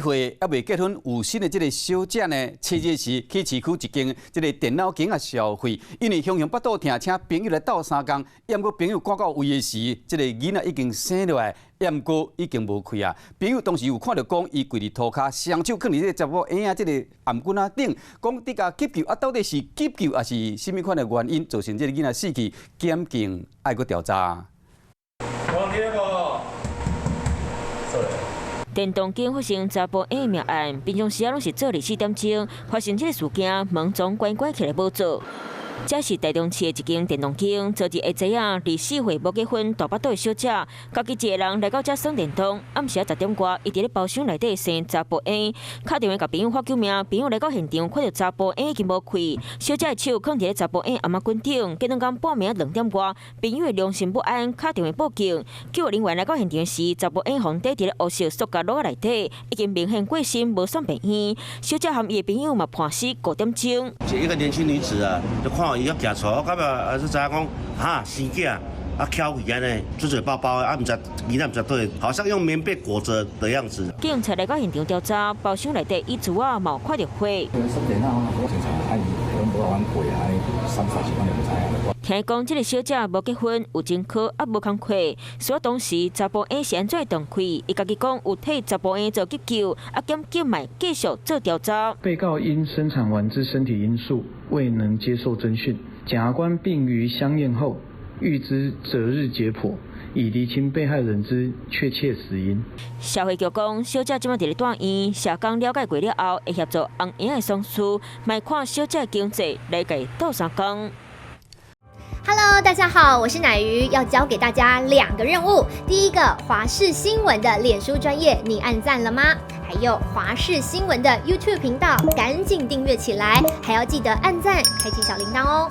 歲猶未結婚有身的這个小姐呢，七日時去市區一間這个電腦間仔消費，因為雄雄腹肚疼，請朋友來鬥相共，毋過朋友趕到位的時，這个囡仔已經生落來，毋過已經無氣啊。朋友當時有看著講，伊跪佇塗跤，雙手囥佇這个查某嬰仔這个頷頸仔頂，講佇共急救啊，到底是急救抑是啥物款的原因造成這个囡仔死去？檢警愛閣調查。黃天無。電動間發生查埔嬰命案，平常時仔攏是做24點鐘，發生這个事件，門總關關起來無做。這是台中市的一間電動間，昨日下晝仔，24歲無結婚、大腹肚的小姐，家己一个人來到遮耍電動。暗時仔10點外，伊佇咧包廂內底生查埔嬰，敲電話共朋友喊救命，朋友來到現場，看著查埔嬰已經無氣，小姐的手囥佇咧查埔嬰頷頸頂，隔兩工半暝2點外，朋友的良心不安，敲電話報警，救援人員來到現場時，查埔嬰予佇咧烏色塑膠簍仔內底，已經明顯過身，無送病院。小姐和伊的朋友嘛判死5點鐘。一個年輕女子啊，就看伊遐行出，我感覺啊，是知影講哈生囝啊，翹起按呢，做做包包啊，毋知囡仔毋知佗，好像用棉被裹著的樣子。警察來到現場調查，包廂內底椅子仔嘛有看著火。電腦好正常，啊伊攏無阮過啊，三三是阮就無知影。聽講這个小姐無結婚，有前科，也無工課。所以當時查埔嬰是按怎斷氣？伊家己講有替查埔嬰做急救，啊，檢警嘛繼續做調查。被告因生產完之身體因素，未能接受偵訊。檢察官並於相驗後，預知擇日解剖，以釐清被害人之確切死因。社會局講，小姐這擺佇咧住院，社工了解過了後，會協助翁嬰的喪事，嘛看小姐經濟來共鬥相共。 Hello，大家好，我是奶魚，要交給大家兩個任務。第一個，華視新聞的臉書專頁，你按讚了嗎？還有華視新聞的 YouTube 頻道，趕緊訂閱起來，還要記得按讚，開啟小鈴鐺哦。